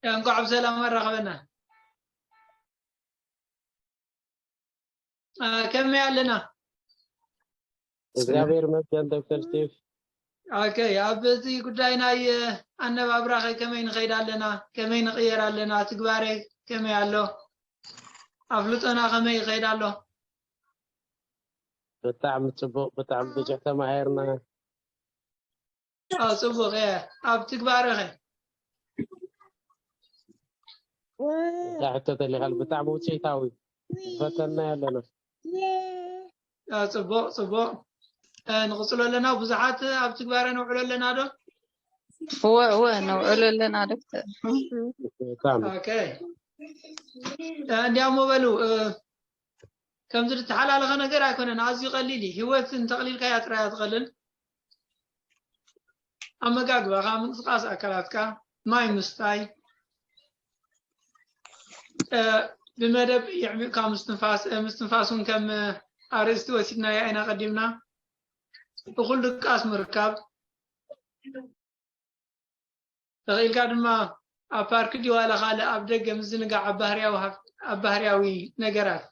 እንኳዕ ብሰላም ኣራኸበና። ከመይ ኣለና? እግዚኣብሔር ይመስገን ዶክተር ስቲቭ። ኦኬ፣ ኣብ እዚ ጉዳይ ናይ ኣነባብራኸ ከመይ ንኸይድ ኣለና? ከመይ ንቕየር ኣለና? ትግባረ ከመይ ኣሎ? ኣፍልጦና ከመይ ይኸይድ ኣሎ? ብጣዕሚ ፅቡቕ፣ ብጣዕሚ ብዙሕ ተማሂርና። ኣዎ፣ ፅቡቕ እየ። ኣብ ትግባረኸ? እዛ ሕቶ ተሊኻል ብጣዕሚ ውፅኢታዊ ዝፈተና ኣለና። ኣዎ፣ ፅቡቕ ፅቡቕ። ንቕፅሎ ኣለና። ብዙሓት ኣብ ትግባረ ነውዕሎ ኣለና ዶ? እወ እወ ነውዕሎ ኣለና ዶክተር። ኦኬ። እንዲያሞ በሉ፣ ከምዚ ዝተሓላለኸ ነገር ኣይኮነን። ኣዝዩ ቀሊል እዩ። ህይወት እንተቕሊልካያ ጥራይ እያ ትቐልል። ኣመጋግባኻ፣ ምንቅስቃስ ኣካላትካ፣ ማይ ምስታይ፣ ብመደብ የዕሚቕካ ምስትንፋስ፣ ምስትንፋስ እውን ከም ኣርእስቲ ወሲድናያ ኢና ቀዲምና። እኹል ድቃስ ምርካብ፣ ተኽኢልካ ድማ ኣብ ፓርክ ድዩ ዋላ ካልእ ኣብ ደገ ምዝንጋዕ ኣብ ባህርያዊ ሃፍ-፣ ኣብ ባህርያዊ ነገራት።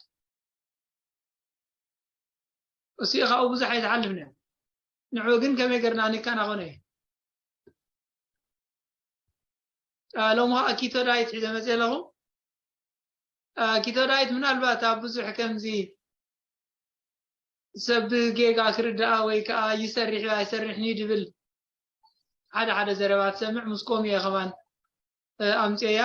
እሱ ካብኡ ብዙሕ ኣይትሓልፍን እያ። ንዑ ግን ከመይ ገርና ንከናኸኖ እዩ። ሎሚ ከዓ ኪቶ ዳይት ሒዘ መፅእ ኣለኹ። ኪቶ ዳይት ምናልባት ኣብ ብዙሕ ከምዚ ሰብ ጌጋ ክርድኣ ወይ ከዓ ይሰርሕ እዩ ኣይሰርሕን እዩ ድብል ሓደ ሓደ ዘረባ ትሰምዕ፣ ምስ ኮም እየ ከማን ኣምፅኦያ።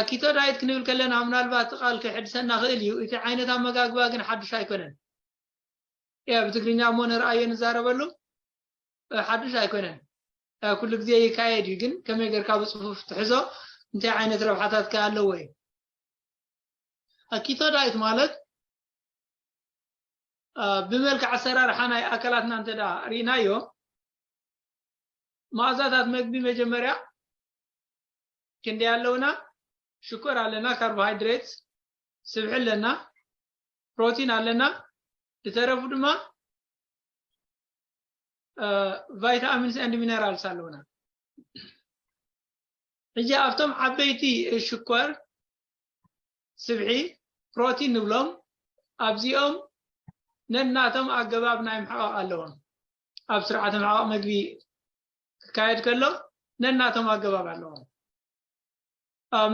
ኪቶ ዳይት ክንብል ከለና ምናልባት ቃል ክሕድሰና ክእል እዩ። እቲ ዓይነት ኣመጋግባ ግን ሓዱሽ ኣይኮነን። ያ ብትግርኛ እሞ ንርኣዮ ንዛረበሉ ሓዱሽ ኣይኮነን። ኩሉ ግዜ ይካየድ እዩ፣ ግን ከመይ ጌርካ ብፅፉፍ ትሕዞ፣ እንታይ ዓይነት ረብሓታት ከ ኣለዎ እዩ። ኪቶ ዳይት ማለት ብመልክዕ ኣሰራርሓ ናይ ኣካላትና እንተ ደኣ ርኢናዮ፣ መኣዛታት መግቢ መጀመርያ ክንደይ ኣለውና? ሽኮር ኣለና፣ ካርቦሃይድሬት፣ ስብሒ ኣለና፣ ፕሮቲን ኣለና፣ ዝተረፉ ድማ vitamins and minerals ኣለውና። ሕጂ ኣብቶም ዓበይቲ ሽኮር፣ ስብሒ፣ ፕሮቲን ንብሎም ኣብዚኦም ነናቶም ኣገባብ ናይ ምሕቓቕ ኣለዎም። ኣብ ስርዓተ ምሕቓቕ መግቢ ክካየድ ከሎ ነናቶም ኣገባብ ኣለዎም።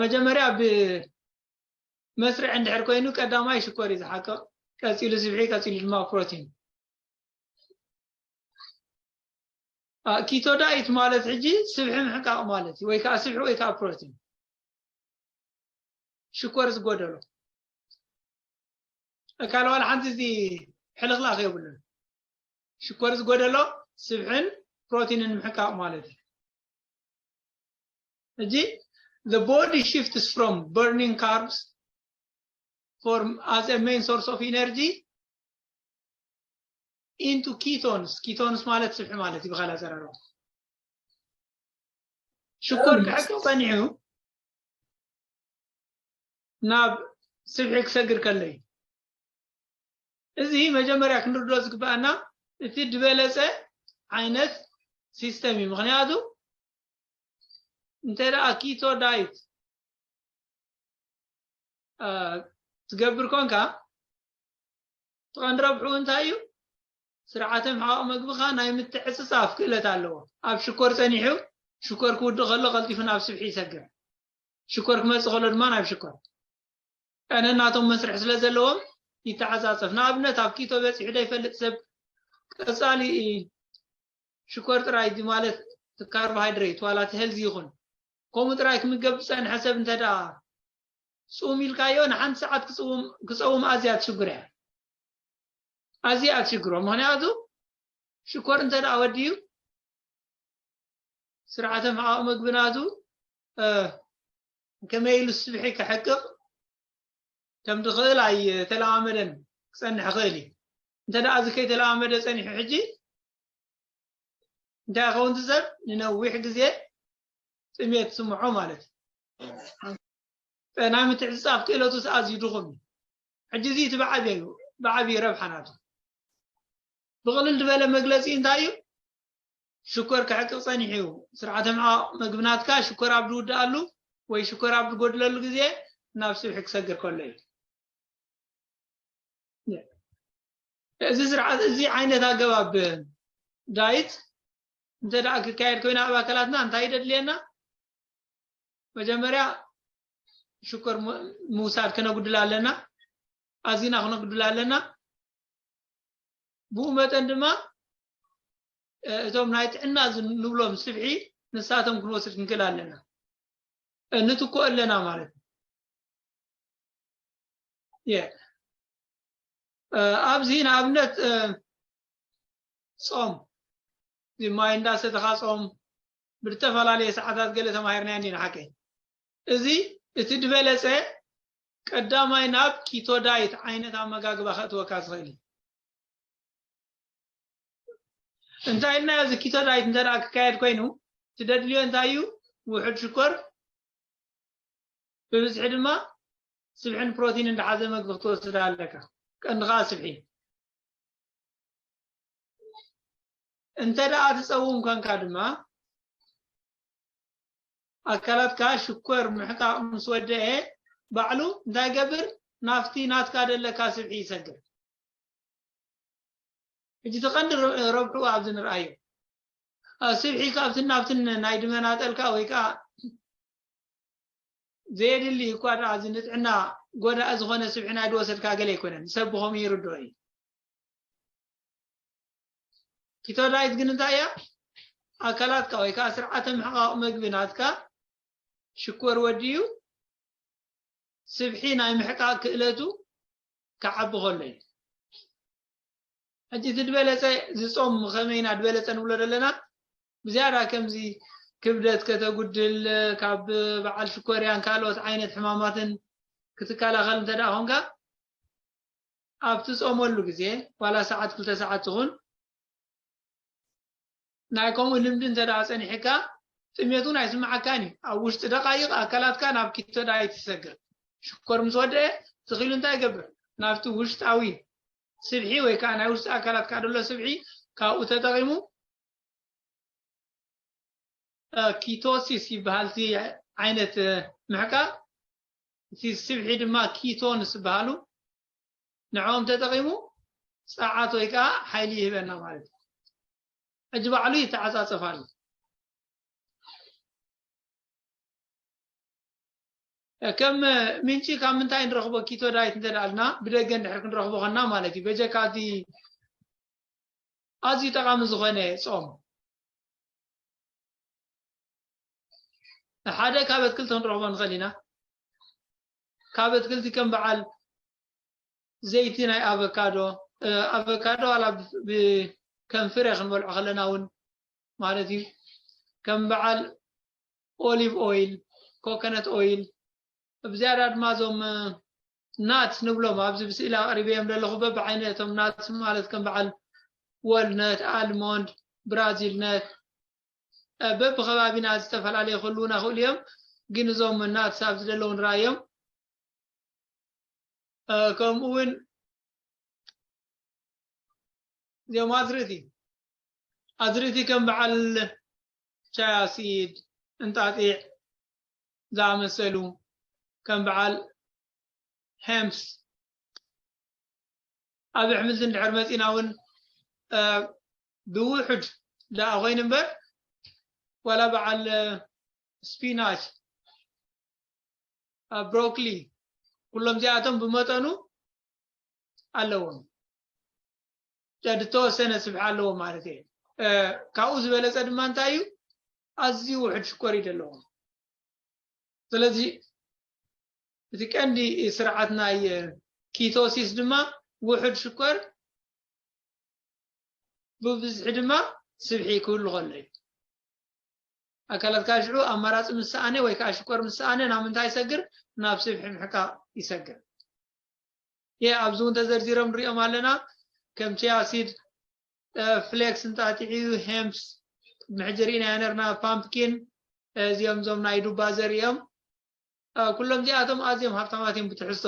መጀመርያ ብመስርዕ እንድሕር ኮይኑ ቀዳማይ ሽኮር እዩ ዝሓቅቕ፣ ቀፂሉ ስብሒ፣ ቀፂሉ ድማ ፕሮቲን። ኪቶ ዳይት ማለት ሕጂ ስብሒ ምሕቃቕ ማለት እዩ፣ ወይ ከዓ ስብሒ ወይ ከዓ ፕሮቲን ሽኮር ዝጎደሎ። ካልእ ዋላ ሓንቲ እዚ ሕልኽላኽ የብሉን። ሽኮር ዝጎደሎ ስብሕን ፕሮቲንን ምሕቃቕ ማለት እዩ። ሕጂ the body shifts from burning carbs for as a main source of energy into ketones. Ketones ማለት ስብሒ ማለት እዩ ብኻልእ ኣዘራርባ። ሽኮር ክሕቅቕ ጸኒሑ ናብ ስብሒ ክሰግር ከሎ እዩ። እዚ መጀመርያ ክንርድኦ ዝግባኣና እቲ ዝበለጸ ዓይነት ሲስተም እዩ። ምኽንያቱ እንተ ደኣ ኪቶ ዳይት ትገብር ኮንካ፣ እቲ ቀንዲ ረብሕኡ እንታይ እዩ? ስርዓተ ምሕቓቕ መግብኻ ናይ ምትዕጽጻፍ ክእለት ኣለዎ። ኣብ ሽኮር ጸኒሑ ሽኮር ክውድእ ከሎ ቀልጢፉ ናብ ስብሒ ይሰግር። ሽኮር ክመጽእ ከሎ ድማ ናብ ሽኮር። ነናቶም መስርሕ ስለ ዘለዎም ይተዓጻጸፍ። ንኣብነት ኣብ ኪቶ በጺሑ ዘይፈልጥ ሰብ ቀጻሊ ሽኮር ጥራይ ማለት ካርቦሃይድሬት ዋላ እቲ ሄልዚ ይኹን ከምኡ ጥራይ ክምገብ ዝጸንሐ ሰብ እንተ ደኣ ጽም ኢልካዮ ንሓንቲ ሰዓት ክጽውም ኣዝያ ትሽግሮ እያ። ኣዝያ ትሽግሮ። ምኽንያቱ ሽኮር እንተ ደኣ ወዲዩ ስርዓተ ምሕቓቕ መግቢ ናቱ ከመይ ኢሉ ስብሒ ክሕቅቕ ከም ዝኽእል ኣይተለማመደን ክጸንሕ ይኽእል እዩ። እንተ ደኣ እዚ ከይተለማመደ ጸኒሑ ሕጂ እንታይ ይኸውን? እቲ ሰብ ንነዊሕ ግዜ ጥሜት ይስምዖ ማለት እዩ። ናይ ምትዕጽጻፍ ክእለቱ ኣዝዩ ድኹም እዩ። ሕጂ እዚ እቲ ብዓብዩ ብዓብዩ ረብሓ ናቱ። ብቕልል ዝበለ መግለጺ እንታይ እዩ? ሽኮር ክሕቅቕ ጸኒሑ እዩ። ስርዓተ ምሕቃቕ መግቢ ናትካ ሽኮር ኣብ ዝውድኣሉ ወይ ሽኮር ኣብ ዝጎድለሉ ግዜ ናብ ስብሒ ክሰግር ከሎ እዩ። እዚ ስርዓት፣ እዚ ዓይነት ኣገባብ ዳይት እንተ ደኣ ክካየድ ኮይኑ ኣብ ኣካላትና እንታይ ደድልየና? መጀመርያ ሽኮር ም-፣ ምውሳድ ከነጉድል ኣለና። ኣዚና ክነጉድል ኣለና። ብኡ መጠን ድማ፣ እ፣ እቶም ናይ ጥዕና ዝ-፣ ንብሎም ስብሒ ንሳቶም ክንወስድ ክንክእል ኣለና። እ፣ ንትኮ ኣለና ማለት እዩ። የ-፣ እ፣ ኣብዚ ንኣብነት፣ እ፣ ጾም፣ እዚ ማይ እንዳሰተኻ ጾም፣ ብዝተፈላለየ ሰዓታት ገለ ተማሂርናዮ እንዲና ሓቀይ። እዚ እቲ ዝበለጸ ቀዳማይ ናብ ኪቶ ዳይት ዓይነት ኣመጋግባ ከእትወካ ዝኽእል እዩ። እንታይ ኢልና እዚ ኪቶ ዳይት እንተ ደኣ ክካየድ ኮይኑ፣ እቲ ደድልዮ እንታይ እዩ? ውሑድ ሽኮር፣ ብብዝሒ ድማ ስብሕን ፕሮቲንን ዝሓዘ መግቢ ክትወስድ ኣለካ። ቀንዲ ከኣ ስብሒ። እንተ ደኣ ትጸውም ኮንካ ድማ፣ ኣካላትካ ሽኮር ምሕቃቕ ምስ ወደአ፣ ባዕሉ እንታይ ይገብር? ናብቲ ናትካ ደለካ ስብሒ ይሰግር። ሕጂ እቲ ቀንዲ ረ-፣ ረብሕኡ ኣብዚ ንርኣዮ። ኣብ ስብሒ ካብትን ናብትን ናይ ድመናጠልካ ወይ ከኣ ዘየድሊ እኳ ደኣ እዚ ንጥዕና ጎዳኢ ዝኾነ ስብሒ ናይ ዝወሰድካ ገለ ኣይኮነን። ሰብ ብኸምኡ ይርድኦ እዩ። ኪቶ ዳይት ግን እንታይ እያ? ኣካላትካ ወይ ከኣ ስርዓተ ምሕቃቕ መግቢ ናትካ ሽኮር ወዲኡ ስብሒ ናይ ምሕቃቕ ክእለቱ ክዓቢ ከሎ እዩ። ሕጂ እቲ ዝበለጸ ዝጾም ከመይ ኢና ዝበለጸ ንብሎ ዘለና? ብዝያዳ ከምዚ ክብደት ከተጉድል፣ ካብ በዓል ሽኮርያን ካልኦት ዓይነት ሕማማትን ክትከላኸል እንተ ደኣ ኾንካ፣ ኣብ ትጾመሉ ግዜ፣ ዋላ ሰዓት ክልተ ሰዓት ትኹን፣ ናይ ከምኡ ልምዲ እንተ ደኣ ጸኒሕካ፣ ጥሜት እውን ኣይስምዓካን እዩ። ኣብ ውሽጢ ደቓይቕ ኣካላትካ ናብ ኪቶ ዳይት ይሰግር። ሽኮር ምስ ወደአ፣ ተኺሉ እንታይ ይገብር? ናብቲ ውሽጣዊ ስብሒ ወይ ከኣ ናይ ውሽጢ ኣካላትካ ዘሎ ስብሒ ካብኡ ተጠቒሙ፣ እ፣ ኪቶሲስ ይበሃል እቲ ዓይነት፣ እ፣ ምሕቃቕ። እቲ ስብሒ ድማ ኪቶንስ ዝበሃሉ፣ ንዕኦም ተጠቒሙ ጸዓት ወይ ከኣ ሓይሊ ይህበና ማለት እዩ። ሕጂ ባዕሉ ይተዓጻጸፍ ኣሎ። ከም ምንጪ ካብ ምንታይ ንረኽቦ ኪቶ ዳይት እንተ ደኣ ኣልና፣ ብደገ እንድሕር ክንረኽቦ ኸና ማለት እዩ። በጀካ እቲ ኣዝዩ ጠቓሚ ዝኾነ ጾም። ሓደ ካብ ኣትክልቲ ክንረኽቦ ንኽእል ኢና። ካብ ኣትክልቲ ከም በዓል ዘይቲ ናይ ኣቨካዶ፣ እ፣ ኣቨካዶ ዋላ ብ-፣ ብ-፣ ከም ፍረ ክንበልዖ ከለና እውን ማለት እዩ። ከም በዓል ኦሊቭ ኦይል፣ ኮኮነት ኦይል፣ ብዝያዳ ድማ እዞም፣ እ፣ ናትስ ንብሎም ኣብዚ ብስእሊ ኣቕሪበዮም ዘለኹ በብዓይነቶም ናትስ ማለት ከም በዓል ወልነት፣ ኣልሞንድ፣ ብራዚል ነት፣ እ፣ በብኸባቢና ዝተፈላለዩ ክህልዉና ይኽእሉ እዮም። ግን እዞም ናትስ ኣብዚ ዘለዉ ንረኣዮም። እ፣ ከምኡ እውን እዚኦም ኣዝርእቲ፣ ኣዝርእቲ ከም በዓል ቻያ ሲድ፣ እንጣጢዕ ዝኣመሰሉ፣ ከም በዓል ሄምፕስ፣ ኣብ ኣሕምልቲ እንድሕር መጺና እውን፣ እ፣ ብውሑድ ደኣ ኮይኑ እምበር፣ ዋላ በዓል፣ እ፣ ስፒናች፣ እ፣ ብሮኮሊ፣ ኩሎም እዚኣቶም ብመጠኑ ኣለዎም። ደ-፣ ዝተወሰነ ስብሒ ኣለዎም ማለት እየ። እ፣ ካብኡ ዝበለጸ ድማ እንታይ እዩ? ኣዝዩ ውሑድ ሽኮር እዩ ዘለዎም። ስለዚ እቲ ቀንዲ ስርዓት ናይ ኪቶሲስ ድማ ውሑድ ሽኮር ብብዝሒ ድማ ስብሒ ክህሉ ከሎ እዩ። ኣካላትካ ሽዑ ኣማራጺ ምስ ሰኣነ ወይ ከዓ ሽኮር ምስ ሰኣነ ናብ ምንታይ ይሰግር? ናብ ስብሒ ምሕቃቕ ይሰግር። የ ኣብዚ እውን ተዘርዚሮም ንሪኦም ኣለና። ከም ቺያ ሲድ፣ እ፣ ፍሌክስ እንጣጢዕ እዩ፣ ሄምፕስ፣ ምሕጂ ርኢናዮ ነርና፣ ፓምፕኪን፣ እ፣ እዚኦም እዞም ናይ ዱባ ዘርኢ እዮም። እ፣ ኩሎም እዚኣቶም ኣዝዮም ሃብታማት እዮም ብትሕዝቶ።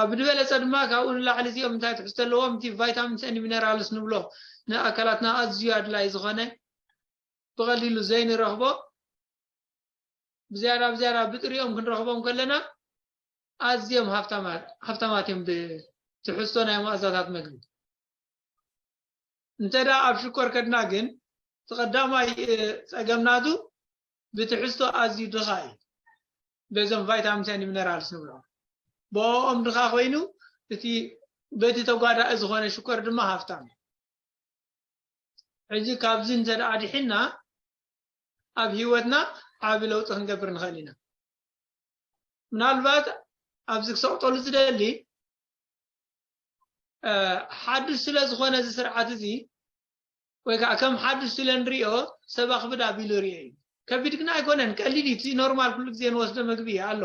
ብድበለፀ ድማ ካብኡ ንላዕሊ እዚኦም እንታይ ትሕዝቶ ኣለዎም? እቲ ቫይታሚንስ ኤንድ ሚነራልስ ንብሎ ንኣካላትና ኣዝዩ ኣድላይ ዝኾነ ብቐሊሉ ዘይንረኽቦ ብዝያዳ ብዝያዳ ብጥሪኦም ክንረኽቦም ከለና ኣዝዮም ሃፍታማት እዮም ብትሕዝቶ ናይ መኣዛታት መግቢ። እንተ ደኣ ኣብ ሽኮር ከድና ግን እቲ ቀዳማይ ጸገም ናቱ ብትሕዝቶ ኣዝዩ ድኻ እዩ። በዞም ቫይታሚንስ ኤንድ ሚነራልስ ንብሎ ብኦም ድኻ ኮይኑ እቲ በቲ ተጓዳኢ ዝኾነ ሽኮር ድማ ሃፍታም እዩ። ሕጂ ካብዚ እንተ ደኣ ድሒና ኣብ ህይወትና ዓቢ ለውጢ ክንገብር ንኽእል ኢና። ምናልባት ኣብዚ ክሰቕጠሉ ዝደሊ ሓድሽ ስለ ዝኾነ እዚ ስርዓት እዚ ወይ ከዓ ከም ሓድሽ ስለ ንሪኦ ሰብ ኣኽብድ ኣቢሉ ሪኦ እዩ። ከቢድ ግን ኣይኮነን፣ ቀሊል እዩ። እቲ ኖርማል ኩሉ ግዜ ንወስዶ መግቢ ኣሎ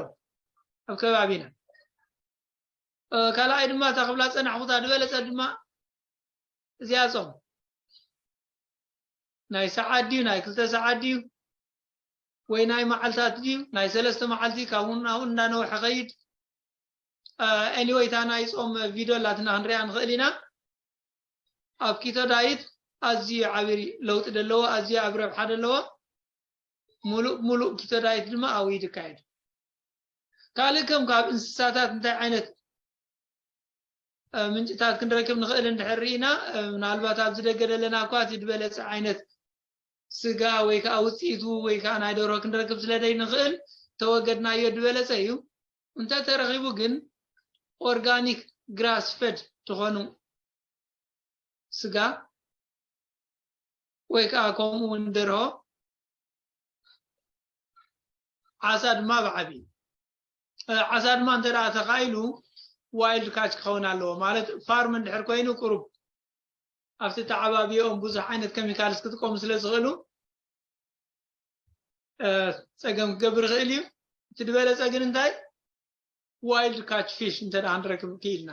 ኣብ ከባቢና። ካልኣይ ድማ እታ ክብላ ፀናሕኩታ ዝበለፀ ድማ እዚኣ ጾም ናይ ሰዓት ድዩ ናይ ክልተ ሰዓት ድዩ ወይ ናይ መዓልታት ድዩ ናይ ሰለስተ መዓልቲ ካብኡ ናብኡ እንዳነውሐ ኸይድ። ኤኒወይ እታ ናይ ጾም ቪድዮ ኣላትና ክንሪኣ ንኽእል ኢና። ኣብ ኪቶ ዳይት ኣዝዩ ዓቢ ለውጢ ዘለዎ ኣዝዩ ዓቢ ረብሓ ዘለዎ ሙሉእ ሙሉእ ኪቶ ዳይት ድማ ኣብ ኢድ ይካየድ። ካልእ ከም ካብ እንስሳታት እንታይ ዓይነት ምንጭታት ክንረክብ ንኽእል እንድሕር ርኢና ምናልባት ኣብዚ ደገ ዘለና እኳ እቲ ዝበለፀ ዓይነት ስጋ ወይ ከዓ ውፅኢቱ ወይ ከዓ ናይ ደርሆ ክንረክብ ስለ ዘይንኽእል ተወገድናዮ ዝበለፀ እዩ። እንተተረኺቡ ግን ኦርጋኒክ ግራስ ፈድ ዝኾኑ ስጋ ወይ ከዓ ከምኡ እውን ደርሆ ዓሳ ድማ ብዓቢ ዓሳ ድማ እንተ ተኻኢሉ ዋይልድ ካች ክኸውን ኣለዎ ማለት ፋርም እንድሕር ኮይኑ ቅሩብ ኣብቲ ተዓባቢኦም ብዙሕ ዓይነት ኬሚካልስ ክጥቀሙ ስለ ዝኽእሉ ፀገም ክገብር ይኽእል እዩ። እቲ ዝበለፀ ግን እንታይ ዋይልድ ካች ፊሽ እንተ ደኣ ክንረክብ ክኢልና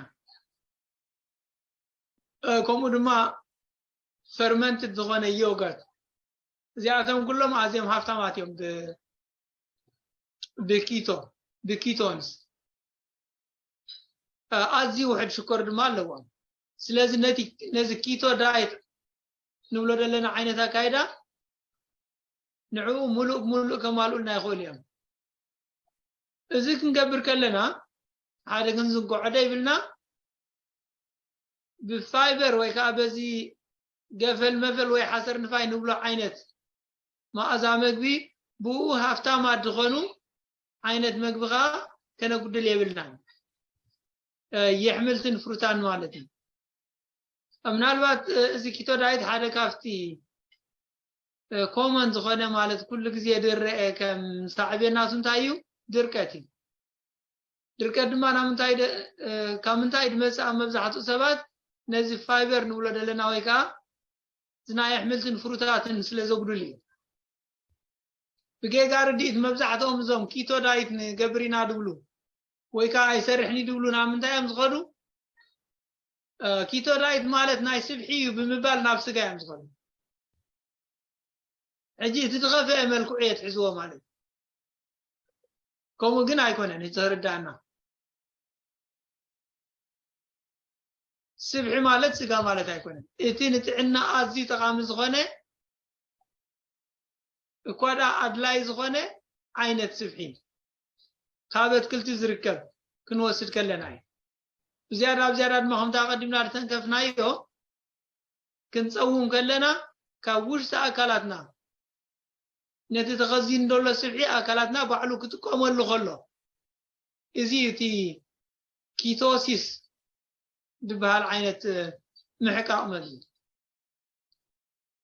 ከምኡ ድማ ፈርመንትድ ዝኾነ ዮገርት እዚኣቶም ኩሎም ኣዝዮም ሃፍታማት እዮም ብኪቶ ብኪቶንስ ኣዝዩ ውሕድ ሽኮር ድማ ኣለዎም። ስለዚ ነዚ ኪቶ ዳይት ንብሎ ዘለና ዓይነት ኣካይዳ ንዕኡ ሙሉእ ብሙሉእ ከማልኡልና ይኽእሉ እዮም። እዚ ክንገብር ከለና ሓደ ክንዝንግዖ ደይብልና ብፋይበር ወይ ከዓ በዚ ገፈል መፈል ወይ ሓሰር ንፋይ ንብሎ ዓይነት መኣዛ መግቢ ብኡ ሃፍታማት ዝኾኑ ዓይነት መግቢ ከዓ ከነጉድል የብልናን። የሕምልትን ፍሩታን ማለት እዩ። ምናልባት እዚ ኪቶ ዳይት ሓደ ካብቲ ኮመን ዝኾነ ማለት ኩሉ ግዜ ድረአ ከም ሳዕቤናቱ እንታይ እዩ? ድርቀት እዩ። ድርቀት ድማ ካብ ምንታይ ድመፅእ? ኣብ መብዛሕትኡ ሰባት ነዚ ፋይበር ንብሎ ዘለና ወይ ከዓ እዚ ናይ ኣሕምልትን ፍሩታትን ስለ ዘጉድል እዩ። ብጌጋ ርድኢት መብዛሕትኦም እዞም ኪቶ ዳይት ንገብር ኢና ድብሉ ወይ ከዓ ኣይሰርሕን ድብሉ ናብ ምንታይ እዮም ዝኸዱ? ኪቶ ዳይት ማለት ናይ ስብሒ እዩ ብምባል ናብ ስጋ እዮም ዝኸዱ። ሕጂ እቲ ዝኸፍአ መልክዑ የትሕዝዎ ማለት እዩ። ከምኡ ግን ኣይኮነን እቲ ዝርዳእና። ስብሒ ማለት ስጋ ማለት ኣይኮነን። እቲ ንጥዕና ኣዝዩ ጠቓሚ ዝኾነ እኳ ደኣ ኣድላይ ዝኾነ ዓይነት ስብሒ ካብ ኣትክልቲ ዝርከብ ክንወስድ ከለና እዩ። ብዝያዳ ኣብ ዝያዳ ድማ ከምቲ ኣቐዲምና ዝተንከፍናዮ ክንፀውም ከለና ካብ ውሽጢ ኣካላትና ነቲ ተኸዚኑ ዘሎ ስብሒ ኣካላትና ባዕሉ ክጥቀመሉ ከሎ እዚ እቲ ኪቶሲስ ዝበሃል ዓይነት ምሕቃቕ መግቢ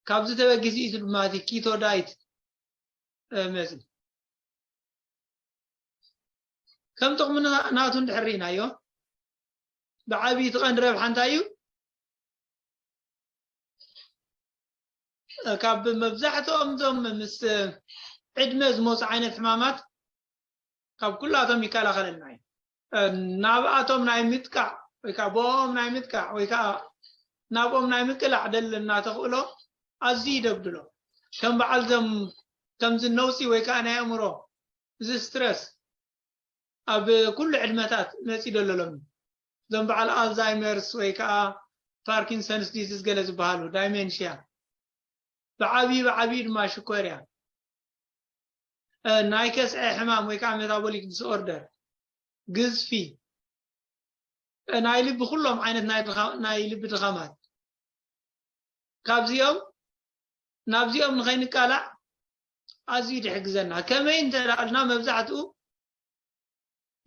ካብዚ ተበጊሱ እዩ ድማ እቲ ኪቶ ዳይት መፂ ከም ጥቕሚ ናቱ እንድሕር ርኢናዮ ብዓብዪ እቲ ቀንዲ ረብሓ እንታይ እዩ ካብ መብዛሕትኦም ዞም ምስ ዕድመ ዝመፁ ዓይነት ሕማማት ካብ ኩላቶም ይከላኸለልና እዩ ናብኣቶም ናይ ምጥቃዕ ወይ ከዓ ብኦም ናይ ምጥቃዕ ወይ ከዓ ናብኦም ናይ ምቅላዕ ደለና ተኽእሎ ኣዝዩ ይደብድሎ ከም በዓል ዞም ከምዚ ነውፂ ወይ ከዓ ናይ ኣእምሮ እዚ ስትረስ ኣብ ኩሉ ዕድመታት መፂ ደለሎም እዞም በዓል ኣልዛይመርስ ወይ ከዓ ፓርኪንሰንስ ዲዚዝ ገለ ዝበሃሉ ዳይሜንሽያ ብዓብዪ ብዓብዪ ድማ ሽኮር እያ። ናይ ከስዐ ሕማም ወይ ከዓ ሜታቦሊክ ዲስኦርደር፣ ግዝፊ፣ ናይ ልቢ፣ ኩሎም ዓይነት ናይ ልቢ ድኻማት፣ ካብዚኦም ናብዚኦም ንኸይንቃላዕ ኣዝዩ ድሕግዘና። ከመይ እንተ ኣልና መብዛሕትኡ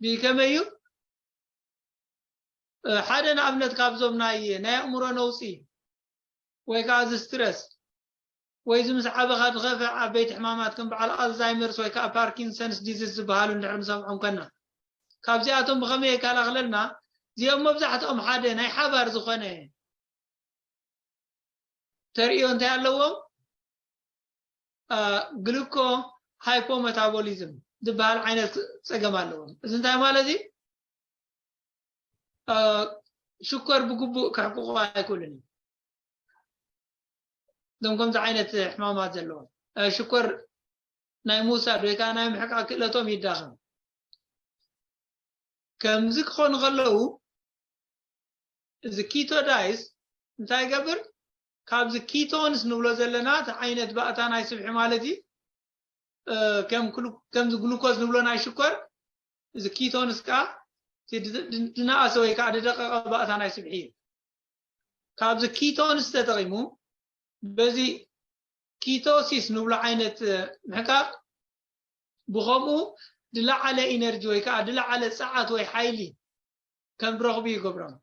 ብከመይ እዩ? ሓደ ንኣብነት ካብዞም ናይ ናይ ኣእምሮ ነውፂ ወይ ከዓ እዚ ስትረስ ወይ እዚ ምስ ዓበኻ ዝኸፍዕ ዓበይቲ ሕማማት ከም በዓል ኣልዛይመርስ ወይ ከዓ ፓርኪንሰንስ ዲዚዝ ዝበሃሉ እንድሕር ንሰምዖም ከና ካብዚኣቶም ብኸመይ የከላኽለልና? እዚኦም መብዛሕትኦም ሓደ ናይ ሓባር ዝኾነ ተርእዮ እንታይ ኣለዎም? ግሉኮ ሃይፖመታቦሊዝም ዝበሃል ዓይነት ፀገም ኣለዎም። እዚ እንታይ ማለት እዩ? ሽኮር ብግቡእ ክሕቅቁ ኣይክእሉን እዮም። እዞም ከምዚ ዓይነት ሕማማት ዘለዎም ሽኮር ናይ ምውሳድ ወይ ከዓ ናይ ምሕቃቅ ክእለቶም ይዳኸም። ከምዚ ክኾኑ ከለዉ እዚ ኪቶ ዳይስ እንታይ ይገብር? ካብዚ ኪቶንስ ንብሎ ዘለና እቲ ዓይነት ባእታ ናይ ስብሒ ማለት እዩ። ከምዚ ግሉኮስ ንብሎ ናይ ሽኮር እዚ ኪቶንስ ከዓ ዝነኣሰ ወይ ከዓ ዝደቀቀ ባእታ ናይ ስብሒ እዩ። ካብዚ ኪቶንስ ተጠቂሙ በዚ ኪቶሲስ ንብሎ ዓይነት ምሕቃቅ ብኸምኡ ዝለዓለ ኢነርጂ ወይ ከዓ ዝለዓለ ፀዓት ወይ ሓይሊ ከም ዝረኽቡ ይገብሮም።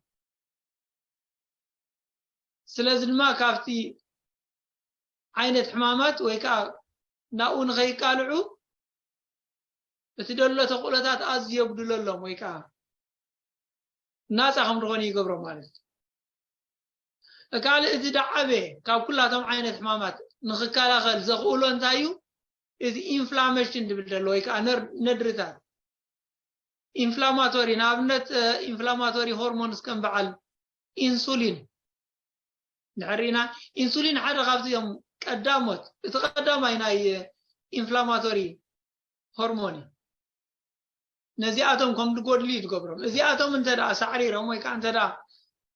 ስለዚ ድማ ካብቲ ዓይነት ሕማማት ወይ ከዓ ናብኡ ንኸይቃልዑ እቲ ደሎ ተኽእሎታት ኣዝዩ የጉድለሎም ወይ ከዓ ናፃ ከም ዝኾኑ ይገብሮም ማለት እዩ። ካልእ እቲ ደዓበ ካብ ኩላቶም ዓይነት ሕማማት ንኽከላኸል ዘኽእሎ እንታይ እዩ? እዚ ኢንፍላሜሽን ዝብል ዘሎ ወይ ከዓ ነድርታት ኢንፍላማቶሪ፣ ንኣብነት ኢንፍላማቶሪ ሆርሞንስ ከም በዓል ኢንሱሊን ንሕሪና። ኢንሱሊን ሓደ ካብዚኦም ቀዳሞት፣ እቲ ቀዳማይ ናይ ኢንፍላማቶሪ ሆርሞን እዩ። ነዚኣቶም ከም ዝጎድሉ እዩ ዝገብሮም። እዚኣቶም እንተ ደኣ ሳዕሪሮም ወይ ከዓ እንተ ደኣ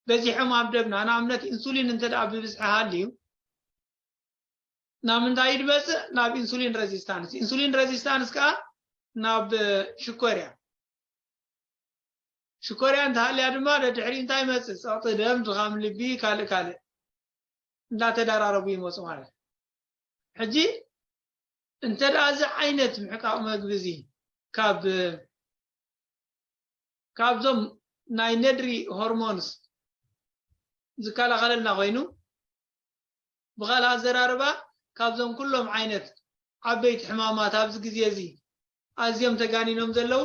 በዚሖም ኣብ ደምና፣ ንኣብነት ኢንሱሊን እንተ ደኣ ብብዝሒ ሃልዩ ናብ ምንታይ እዩ ዝመፅእ? ናብ ኢንሱሊን ሬዚስታንስ። ኢንሱሊን ሬዚስታንስ ከዓ ናብ ሽኮርያ ሽኮርያ እንተሃልያ ድማ ደድሕሪ እንታይ ይመፅእ? ፀቕጢ ደም፣ ድኻም ልቢ፣ ካልእ ካልእ እንዳተደራረቡ ይመፁ ማለት እዩ። ሕጂ እንተ ደኣ እዚ ዓይነት ምሕቃቕ መግቢ እዚ ካብ ካብዞም ናይ ነድሪ ሆርሞንስ ዝከላኸለልና ኮይኑ ብኻልእ ኣዘራርባ ካብዞም ኩሎም ዓይነት ዓበይቲ ሕማማት ኣብዚ ግዜ እዚ ኣዝዮም ተጋኒኖም ዘለዉ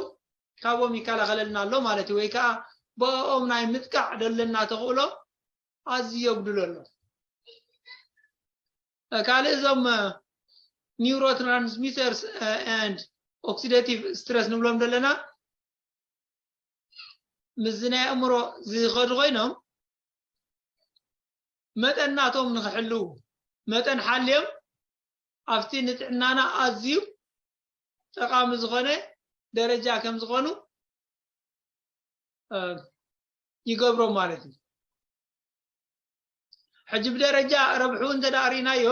ካብኦም ይከላኸለልና ኣሎ ማለት እዩ። ወይ ከዓ ብኦም ናይ ምጥቃዕ ዘለና ተኽእሎ ኣዝዩ የጉድሎ ኣሎ። ካልእ እዞም ኒውሮትራንስሚተርስ ኤንድ ኦክሲደቲቭ ስትረስ ንብሎም ዘለና ምስዚ ናይ ኣእምሮ ዝኸዱ ኮይኖም መጠን ናቶም ንክሕልው መጠን ሓልዮም ኣብቲ ንጥዕናና ኣዝዩ ጠቓሚ ዝኾነ ደረጃ ከም ዝኾኑ ይገብሮም ማለት እዩ። ሕጂ ብደረጃ ረብሑ እንተ ደኣ ርኢናዮ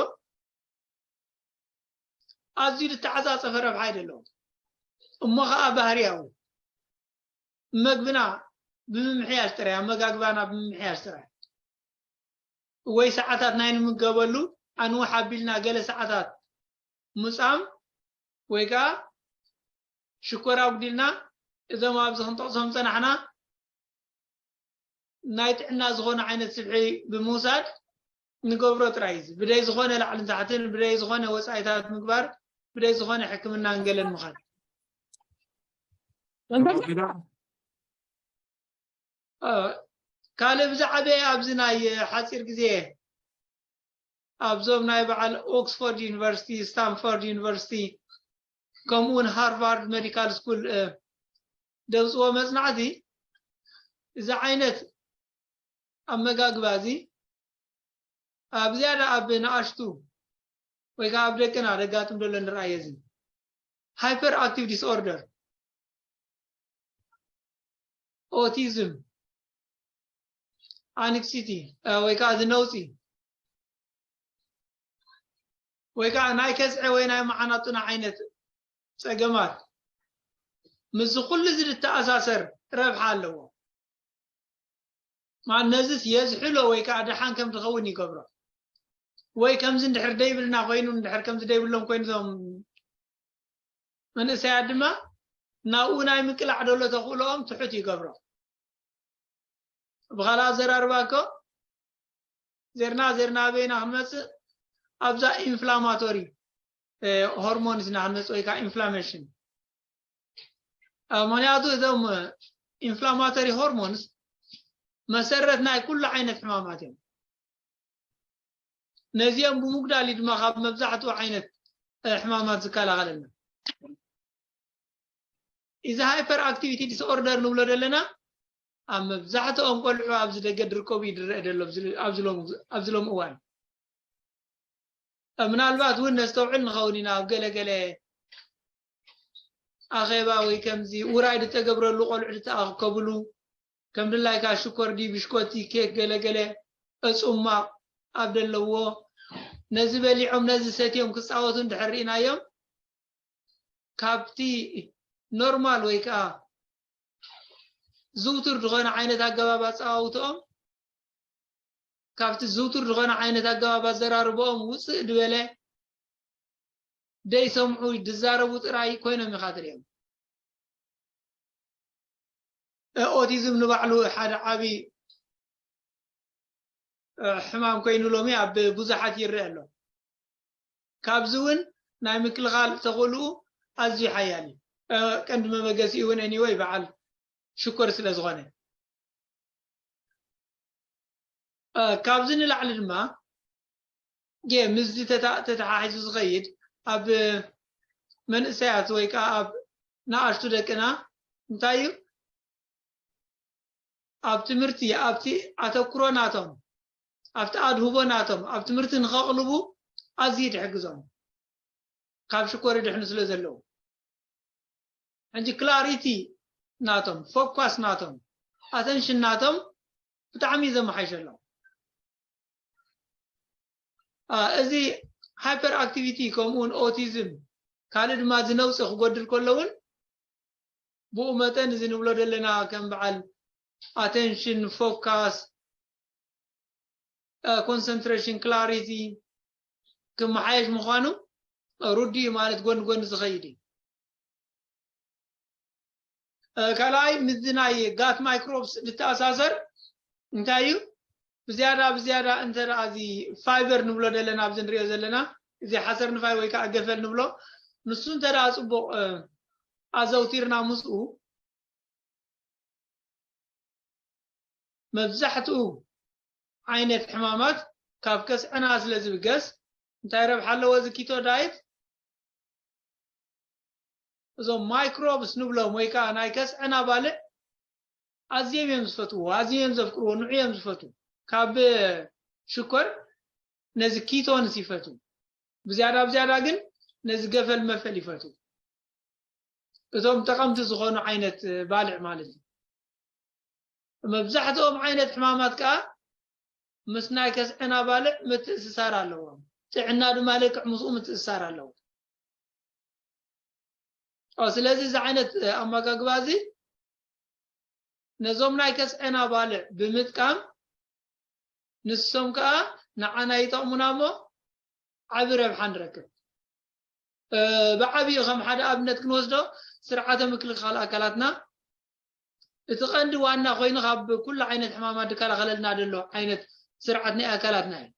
ኣዝዩ ዝተዓፃፀፈ ረብሓ ኣይደለዎም እሞ ከዓ ባህርያዊ መግብና ብምምሕያሽ ጥራይ ኣመጋግባና ብምምሕያሽ ጥራይ ወይ ሰዓታት ናይ ንምገበሉ ኣንውሕ ኣቢልና ገለ ሰዓታት ምፃም ወይ ከዓ ሽኮር ኣጉዲልና እዞም ኣብዚ ክንጠቕሶም ፀናሕና ናይ ጥዕና ዝኾነ ዓይነት ስብሒ ብምውሳድ ንገብሮ ጥራይ እዩ። ብደይ ዝኾነ ላዕልን ታሕትን ብደይ ዝኾነ ወፃኢታት ምግባር ብደይ ዝኾነ ሕክምና ንገለን ምኻድ ካልእ ብዛዕበ ኣብዚ ናይ ሓፂር ግዜ ኣብዞም ናይ በዓል ኦክስፎርድ ዩኒቨርሲቲ፣ ስታንፎርድ ዩኒቨርሲቲ ከምኡ እውን ሃርቫርድ ሜዲካል ስኩል ደውፅዎ መፅናዕቲ እዚ ዓይነት ኣመጋግባ እዚ ኣብ ዝያዳ ኣብ ንኣሽቱ ወይ ከዓ ኣብ ደቅና ደጋጥም ዘሎ ንርኣዮ እዚ ሃይፐር ኣክቲቭ ዲስኦርደር ኦቲዝም ኣንክሲቲ ወይ ከዓ እዚ ነውፂ ወይ ከዓ ናይ ከስዐ ወይ ናይ መዓናጡና ዓይነት ፀገማት ምስዚ ኩሉ እዚ ዝተኣሳሰር ረብሓ ኣለዎ። ማለት ነዚስ የዝሕሎ ወይ ከዓ ደሓን ከም ዝኸውን ይገብሮ። ወይ ከምዚ እንድሕር ደይብልና ኮይኑ እንድሕር ከምዚ ደይብሎም ኮይኑ እዞም መንእሰያት ድማ ናብኡ ናይ ምቅላዕ ደሎ ተኽእሎኦም ትሑት ይገብሮ። ብኻልእ ኣዘራርባ እኮ ዜርና ዜርና ኣበይና ክንመፅእ ኣብዛ ኢንፍላማቶሪ ሆርሞንስ ኢና ክንመፅእ ወይ ከዓ ኢንፍላሜሽን። ምክንያቱ እዞም ኢንፍላማቶሪ ሆርሞንስ መሰረት ናይ ኩሉ ዓይነት ሕማማት እዮም። ነዚኦም ብምጉዳል እዩ ድማ ካብ መብዛሕትኡ ዓይነት ሕማማት ዝከላኸለልና። እዚ ሃይፐር ኣክቲቪቲ ዲስኦርደር ንብሎ ዘለና ኣብ መብዛሕትኦም ቆልዑ ኣብዚ ደገ ድርከቡ እዩ ድረአ ደሎ ኣብዚ ሎም እዋን። ምናልባት እውን ነስተውዕል ንኸውን ኢና ኣብ ገለገለ ኣኼባ ወይ ከምዚ ውራይ ዝተገብረሉ ቆልዑ ዝተኣከብሉ ከም ድላይካ ሽኮር ድዩ ብሽኮቲ ኬክ ገለገለ እፁማቕ ኣብ ደለዎ ነዚ በሊዖም ነዚ ሰትዮም ክፃወቱ እንድሕር ርኢናዮም ካብቲ ኖርማል ወይ ከዓ ዝውቱር ዝኾነ ዓይነት ኣገባብ ኣፀዋውትኦም ካብቲ ዝውቱር ዝኾነ ዓይነት ኣገባብ ኣዘራርበኦም ውፅእ ዝበለ ደይሰምዑ ድዛረቡ ጥራይ ኮይኖም ኢኻ ትሪኦም። ኦቲዝም ንባዕሉ ሓደ ዓብዪ ሕማም ኮይኑ ሎሚ ኣብ ብዙሓት ይረአ ኣሎ። ካብዚ እውን ናይ ምክልኻል ተኽእልኡ ኣዝዩ ሓያል እዩ። ቀንዲ መበገሲኡ እውን ኤኒወይ በዓል ሽኮር ስለ ዝኾነ ካብዚ ንላዕሊ ድማ ምስዚ ተተሓሒዙ ዝኸይድ ኣብ መንእሰያት ወይ ከዓ ኣብ ንኣሽቱ ደቅና እንታይ እዩ ኣብ ትምህርቲ ኣብቲ ኣተኩሮ ናቶም ኣብቲ ኣድህቦ ናቶም ኣብ ትምህርቲ ንኸቕልቡ ኣዝዩ ድሕግዞም ካብ ሽኮር ድሕኑ ስለ ዘለዉ ሕጂ ክላሪቲ ናቶም ፎኳስ ናቶም ኣተንሽን ናቶም ብጣዕሚ ዘመሓይሸሎም እዚ ሃይፐር ኣክቲቪቲ ከምኡውን ኦቲዝም ካልእ ድማ ዝነውፂ ክጎድል ከሎ እውን ብኡ መጠን እዚ ንብሎ ዘለና ከም በዓል ኣቴንሽን ፎካስ ኮንሰንትሬሽን ክላሪቲ ክመሓየሽ ምዃኑ ሩዲ እዩ ማለት ጎን ጎን ዝኸይድ እዩ ካልኣይ ምስዚ ናይ ጋት ማይክሮብስ ዝተኣሳሰር እንታይ እዩ ብዝያዳ ብዝያዳ እንተ እዚ ፋይበር ንብሎ ዘለና ኣብዚ ንሪኦ ዘለና እዚ ሓሰር ንፋይ ወይ ከዓ ገፈል ንብሎ ንሱ እንተ ፅቡቅ ኣዘውቲርና ምስኡ መብዛሕትኡ ዓይነት ሕማማት ካብ ከስዐና ስለ ዝብገስ እንታይ ረብሓ ኣለዎ እዚ ኪቶ ዳይት እዞም ማይክሮብስ ንብሎም ወይ ከዓ ናይ ከስዐና ባልዕ ኣዝዮም እዮም ዝፈትዎ ኣዝዮም እዮም ዘፍቅርዎ ንዑ እዮም ዝፈትዉ ካብ ሽኮር ነዚ ኪቶንስ ይፈትዉ ብዝያዳ ብዝያዳ ግን ነዚ ገፈል መፈል ይፈትዉ እቶም ጠቐምቲ ዝኾኑ ዓይነት ባልዕ ማለት እዩ መብዛሕትኦም ዓይነት ሕማማት ከዓ ምስ ናይ ከስዐና ባልዕ ምትእስሳር ኣለዎም ጥዕና ድማ ልክዕ ምስኡ ምትእስሳር ኣለዎ ስለዚ እዚ ዓይነት ኣመጋግባ እዚ ነዞም ናይ ከስዐና ባልዕ ብምጥቃም ንሶም ከዓ ንዓና ይጠቕሙና እሞ ዓቢ ረብሓ ንረክብ ብዓብኡ ከም ሓደ ኣብነት ክንወስዶ ስርዓተ ምክልኻል ኣካላትና እቲ ቀንዲ ዋና ኮይኑ ካብ ኩሉ ዓይነት ሕማማት ዝከላኸለልና ዘሎ ዓይነት ስርዓት ናይ ኣካላትና እዩ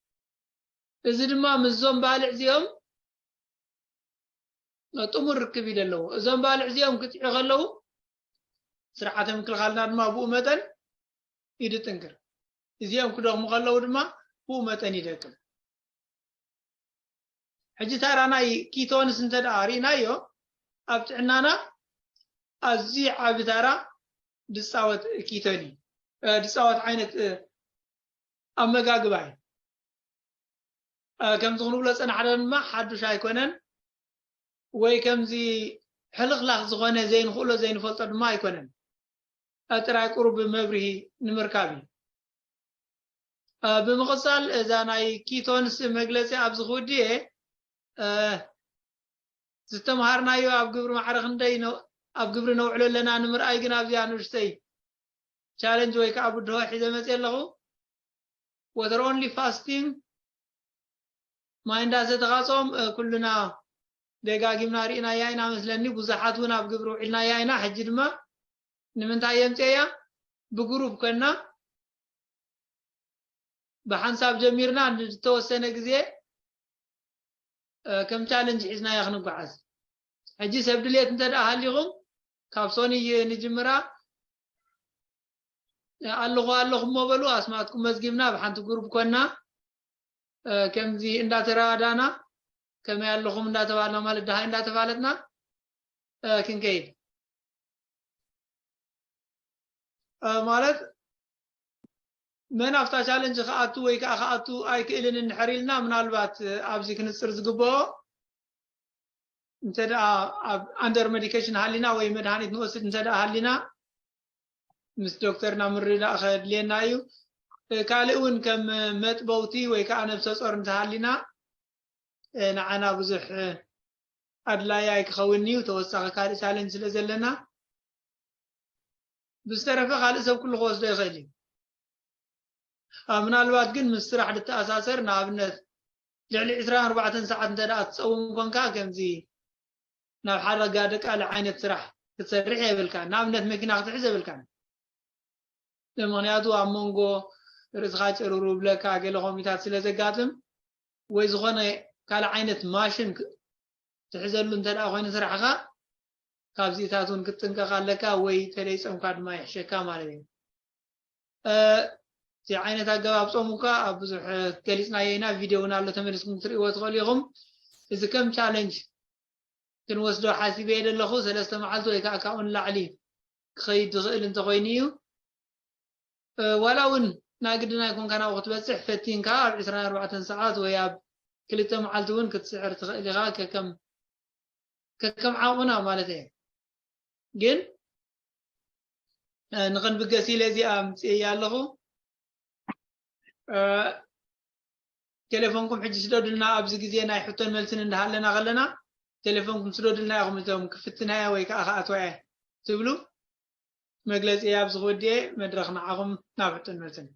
እዚ ድማ ምስዞም ባልዕ እዚኦም ጥሙር ርክብ እዩ ዘለዎ እዞም ባልዕ እዚኦም ክጥዑ ከለዉ ስርዓተ ምክልኻልና ድማ ብኡ መጠን ይድጥንክር እዚኦም ክደኽሙ ከለዉ ድማ ብኡ መጠን ይደክም ሕጂ ታራ ናይ ኪቶንስ እንተ ደኣ ርኢናዮ ኣብ ጥዕናና ኣዝዩ ዓቢ ታራ ድፃወት ኪቶን እዩ ድፃወት ዓይነት ኣመጋግባ እዩ ከምዚ ክንብሎ ፀናሕና ድማ ሓዱሽ ኣይኮነን ወይ ከምዚ ሕልኽላኽ ዝኾነ ዘይንኽእሎ ዘይንፈልጦ ድማ ኣይኮነን ጥራይ ቁሩብ መብርሂ ንምርካብ እዩ ብምቕፃል እዛ ናይ ኪቶንስ መግለፂ ኣብዚ ክውድእ እየ። ዝተምሃርናዮ ኣብ ግብሪ ማዕረ ክንደይ ኣብ ግብሪ ነውዕሎ ኣለና ንምርኣይ ግን ኣብዚኣ ንእሽተይ ቻለንጅ ወይ ከዓ ብድሆ ሒዘ መፅእ ኣለኹ። Water only fasting ማይ እንዳሰተኻ ፆም ኩልና ደጋጊምና ርኢናያ ኢና መስለኒ። ብዙሓት እውን ኣብ ግብሪ ውዒልናያ ኢና። ሕጂ ድማ ንምንታይ የምፅያ? ብግሩፕ ኮና ብሓንሳብ ጀሚርና ንዝተወሰነ ግዜ ከም ቻለንጅ ሒዝናያ ክንጓዓዝ። ሕጂ ሰብ ድሌት እንተ ደኣ ሃሊኹም ካብ ሶኒ ንጅምራ። ኣለኹ ኣለኹ እሞ በሉ። ኣስማትኩም መዝጊብና ብሓንቲ ግሩፕ ኮና ከምዚ እንዳተረዳዳና ከመይ ኣለኹም እንዳተባልና ማለት ደሃይ እንዳተፋለጥና ክንከይድ። ማለት መን ኣብታ ቻለንጅ ክኣቱ ወይ ከዓ ክኣቱ ኣይክእልን እንድሕር ኢልና ምናልባት ኣብዚ ክንፅር ዝግበኦ እንተ ደኣ ኣብ ኣንደር ሜዲኬሽን ሃሊና ወይ መድሃኒት ንወስድ እንተ ደኣ ሃሊና ምስ ዶክተርና ምርዳእ ከድልየና እዩ። ካልእ እውን ከም መጥበውቲ ወይ ከዓ ነብሰ ጾር እንተሃሊና ንዓና ብዙሕ ኣድላይ ኣይክኸውን እዩ። ተወሳኺ ካልእ ቻለንጅ ስለ ዘለና ብዝተረፈ ካልእ ሰብ ኩሉ ክወስዶ ይኽእል እዩ። ምናልባት ግን ምስ ስራሕ ዝተኣሳሰር ንኣብነት ልዕሊ ዕስራን ኣርባዕተን ሰዓት እንተ ደኣ ትፀውም ኮንካ ከምዚ ናብ ሓደጋ ደቃሊ ዓይነት ስራሕ ክትሰርሕ የብልካ። ንኣብነት መኪና ክትሕዝ የብልካ። ምክንያቱ ኣብ መንጎ ርእስኻ ጭርሩ ብለካ ገለ ኮሚታት ስለ ዘጋጥም ወይ ዝኾነ ካልእ ዓይነት ማሽን ትሕዘሉ እንተ ደኣ ኮይኑ ስራሕኻ ካብዚታት እውን ክትጥንቀቕ ኣለካ ወይ ተለይፀምካ ድማ ይሕሸካ ማለት እዩ። እቲ ዓይነት ኣገባብ ጾም እኳ ኣብ ብዙሕ ገሊፅናዮ ኢና። ቪድዮ እውን ኣሎ ተመሊስኩም ክትርእይዎ ትኽእሉ ኢኹም። እዚ ከም ቻለንጅ ክንወስዶ ሓሲበ እየ ዘለኹ። ሰለስተ መዓልቲ ወይ ከዓ ካብኡ ንላዕሊ ክኸይድ ዝኽእል እንተኾይኑ እዩ። ዋላ እውን ናይ ግድን ኣይኮንካ ናብኡ ክትበፅሕ ፈቲንካ ኣብ ዕስራን ኣርባዕተን ሰዓት ወይ ኣብ ክልተ መዓልቲ እውን ክትስዕር ትኽእል ኢኻ ከከም ከከም ዓቕምና ማለት እየ። ግን ንኽንብገስ ኢለ እዚኣ ኣምፅእያ ኣለኹ። ቴሌፎንኩም ሕጂ ስደዱልና። ኣብዚ ግዜ ናይ ሕቶን መልስን እንዳሃለና ከለና ቴሌፎንኩም ስደዱልና ኢኹም። እቶም ክፍትናያ ወይ ከዓ ክኣትዋያ ትብሉ መግለፂ ኣብዚ ክወድየ መድረኽ ንዓኹም ናብ ሕቶን መልስን።